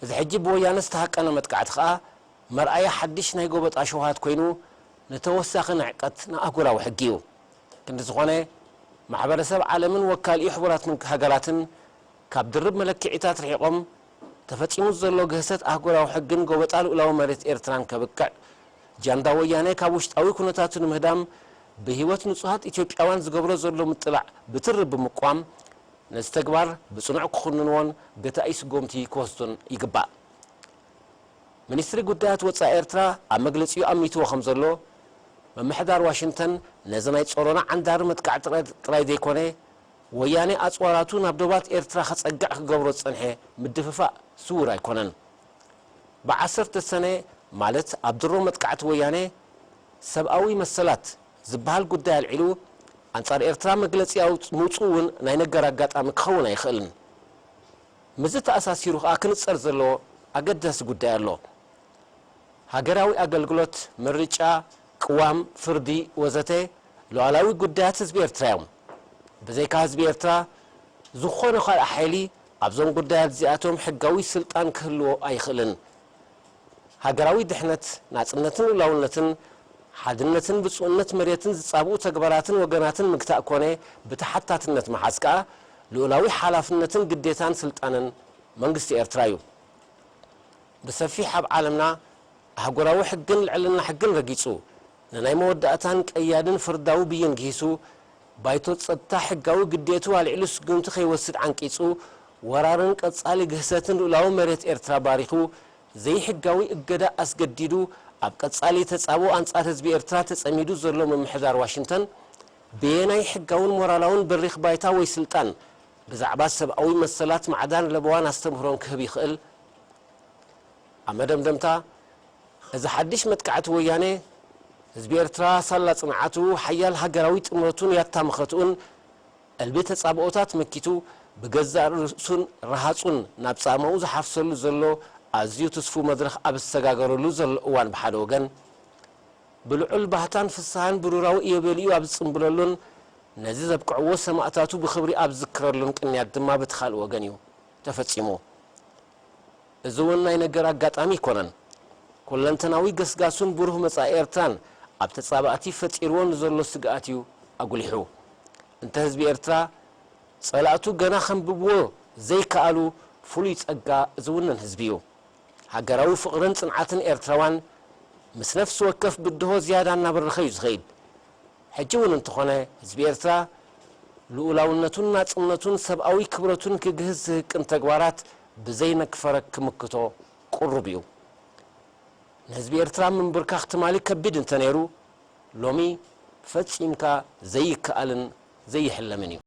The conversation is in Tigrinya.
እዚ ሕጂ ብወያነ ዝተሃቀነ መጥቃዕቲ ከኣ መርኣያ ሓድሽ ናይ ጎበጣ ሸውሃት ኮይኑ፣ ንተወሳኺ ንዕቀት ንኣህጉራዊ ሕጊ እዩ። ክንዲ ዝኾነ፣ ማሕበረሰብ ዓለምን ወካልኡ ሕቡራት መንግ-፣ ሃገራትን ካብ ድርብ መለክዒታት ርሒቖም፣ ተፈጺሙ ዘሎ ግህሰት ኣህጉራዊ ሕግን ጎበጣ ልኡላዊ መሬት ኤርትራን ከብቅዕ፣ ጃንዳ ወያነ ካብ ውሽጣዊ ኩነታቱ ንምህዳም ብህይወት ንጹሃት ኢትዮጵያውያን ዝገብሮ ዘሎ ምጥላዕ ብትሪ ብምቋም፣ ነዚ ተግባር ብጽኑዕ ክኹንንዎን ገታኢ ስጎምቲ ክወስዱን ይግባእ። ሚኒስትሪ ጉዳያት ወጻኢ ኤርትራ ኣብ መግለጺኡ ኣሚትዎ ከም ዘሎ፣ ምምሕዳር ዋሽንግተን ነዚ ናይ ጾሮና ዓንዳሪ መጥቃዕቲ ጥራይ፣ ጥራይ ዘይኮነ፣ ወያኔ ኣጽዋራቱ ናብ ዶባት ኤርትራ ከጸግዕ ክገብሮ ዝጸንሐ ምድፍፋእ ስዉር ኣይኮነን። ብዓሰርተ ሰነ፣ ማለት ኣብ ድሮ መጥቃዕቲ ወያኔ፣ ሰብኣዊ መሰላት ዝበሃል ጉዳይ ኣልዒሉ ኣንጻር ኤርትራ መግለጺ ኣውጽ-፣ ምውጽኡ እውን ናይ ነገር ኣጋጣሚ ክኸውን ኣይኽእልን። ምስዚ ተኣሳሲሩ ከኣ ክንጸር ዘለዎ ኣገዳሲ ጉዳይ ኣሎ። ሃገራዊ ኣገልግሎት፣ ምርጫ፣ ቅዋም፣ ፍርዲ ወዘተ ሉዓላዊ ጉዳያት ህዝቢ ኤርትራ እዮም። ብዘይካ ህዝቢ ኤርትራ፣ ዝኾነ ካልእ ሓይሊ ኣብዞም ጉዳያት እዚኣቶም ሕጋዊ ስልጣን ክህልዎ ኣይኽእልን። ሃገራዊ ድሕነት፣ ናጽነትን ልኡላውነትን፣ ሓድነትን ብጹእነት መሬትን ዝጻብኡ ተግባራትን ወገናትን ምግታእ ኮነ ብተሓታትነት ምሓዝ ከኣ ልኡላዊ ሓላፍነትን ግዴታን ስልጣንን መንግስቲ ኤርትራ እዩ። ብሰፊሕ ኣብ ዓለምና ኣህጉራዊ ሕግን ልዕልና ሕግን ረጊጹ፣ ንናይ መወዳእታን ቀያድን ፍርዳዊ ብይን ግሂሱ፣ ባይቶ ጸጥታ ሕጋዊ ግዴቱ ኣልዒሉ ስጉምቲ ከይወስድ ዓንቂጹ፣ ወራርን ቀጻሊ ግህሰትን ልኡላዊ መሬት ኤርትራ ባሪኹ፣ ዘይሕጋዊ እገዳ ኣስገዲዱ፣ ኣብ ቀጻሊ ተጻብኦ ኣንጻር ህዝቢ ኤርትራ ተጸሚዱ ዘሎ ምምሕዳር ዋሽንግተን፣ በየናይ ሕጋውን ሞራላውን በሪኽ ባይታ ወይ ስልጣን ብዛዕባ ሰብኣዊ መሰላት ማዕዳን ለበዋን ኣስተምህሮን ክህብ ይኽእል? ኣብ መደምደምታ፣ እዚ ሓድሽ መጥቃዕቲ ወያነ፣ ህዝቢ ኤርትራ ሳላ ጽንዓቱ፣ ሓያል ሃገራዊ ጥምረቱን ያታ መኸትኡን፣ ዕልቢ ተጻብኦታት መኪቱ፣ ብገዛእ ርእሱን ረሃጹን ናብ ጻማኡ ዝሓፍሰሉ ዘሎ ኣዝዩ ትስፉው መድረኽ ኣብ ዝሰጋገረሉ ዘሎ እዋን ብሓደ ወገን፣ ብልዑል ባህታን ፍስሃን ብሩራዊ ኢዮቤልዩ ኣብ ዝጽምብለሉን ነዚ ዘብቅዕዎ ሰማእታቱ ብኽብሪ ኣብ ዝዝክረሉን ቅንያት ድማ በቲ ካልእ ወገን እዩ ተፈጺሙ። እዚ እውን ናይ ነገር ኣጋጣሚ ኣይኮነን። ኩለንተናዊ ገስጋሱን ብሩህ መጻኢ ኤርትራን ኣብ ተጻባእቲ ፈጢርዎ ንዘሎ ስግኣት እዩ ኣጉሊሑ። እንተ ህዝቢ ኤርትራ ጸላእቱ ገና ከንብብዎ ዘይከኣሉ ፍሉይ ጸጋ ዝውንን ህዝቢ እዩ። ሃገራዊ ፍቕርን ጽንዓትን ኤርትራውያን ምስ ነፍሲ ወከፍ ብድሆ ዝያዳ እናበረኸ እዩ ዝኸይድ። ሕጂ እውን እንተኾነ ህዝቢ ኤርትራ ልኡላውነቱን ናጽነቱን ሰብኣዊ ክብረቱን ክግህስ ዝህቅን ተግባራት ብዘይነክፈረ ክምክቶ ቅሩብ እዩ። ንህዝቢ ኤርትራ ምንብርካኽ ትማሊ ከቢድ እንተነይሩ፣ ሎሚ ፈጺምካ ዘይከኣልን ዘይሕለምን እዩ።